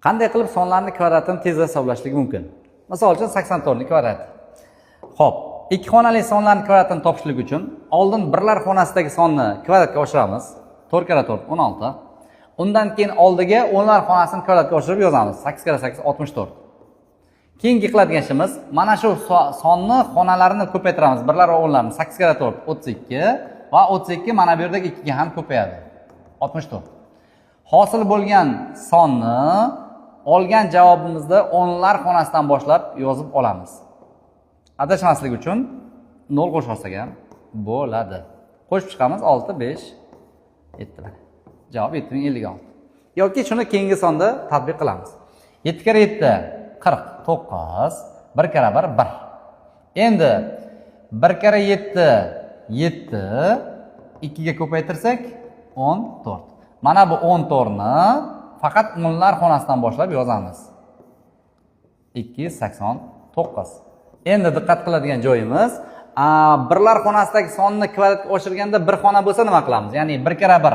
Qanday qilib sonlarni kvadratini tez hisoblashlik mumkin? Misol uchun, 84 ning kvadrati. Xo'p, ikki xonali sonlarni kvadratini topishlik uchun oldin birlar xonasidagi sonni kvadratga oshiramiz. 4 karra 4 16. Undan keyin oldiga o'nlar xonasini kvadratga oshirib yozamiz. 8 karra 8 64. Keyingi qiladigan ishimiz, mana shu sonni xonalarini ko'paytiramiz. Birlar va o'nlarni 8 karra 4 32 va 32 mana bu yerdagi 2 ga ham ko'payadi. 64. Hosil bo'lgan sonni olgan javobimizda o'nlar xonasidan boshlab yozib olamiz. Adashmaslik uchun 0 qo'shib olsak ham bo'ladi. Qo'shib chiqamiz: 6, 5, 7 mana. Javob 7056. Yoki shuni keyingi sonda tatbiq qilamiz. 7 karra 7 49, 1 karra 1 1. Endi 1 karra 7 7, 2 ga ko'paytirsak 14. Mana bu 14 ni faqat o'nlar xonasidan boshlab yozamiz. 289. Endi diqqat qiladigan joyimiz, birlar xonasidagi sonni kvadratga oshirganda bir xona bo'lsa nima qilamiz? Ya'ni 1 karra 1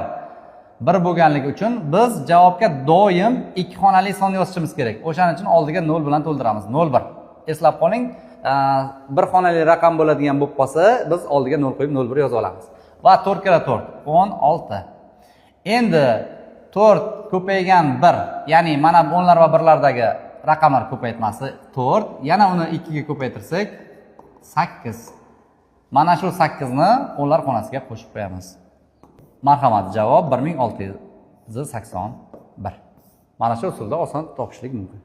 1 bo'lganligi uchun biz javobga doim ikki xonali son yozishimiz kerak. O'shaning uchun oldiga 0 bilan to'ldiramiz. 0 1. Eslab qoling, bir xonali raqam bo'ladigan bo'lib qolsa, biz oldiga 0 qo'yib 0 1 yoza olamiz. Va 4 karra 4 16. Endi 4 ko'paygan 1, ya'ni mana bu o'nlar va birlardagi raqamlar ko'paytmasi 4, yana uni 2 ga ko'paytirsak 8. Mana shu 8 ni o'nlar xonasiga qo'shib qo'yamiz. Marhamat, javob 1681. Mana shu usulda oson topishlik mumkin.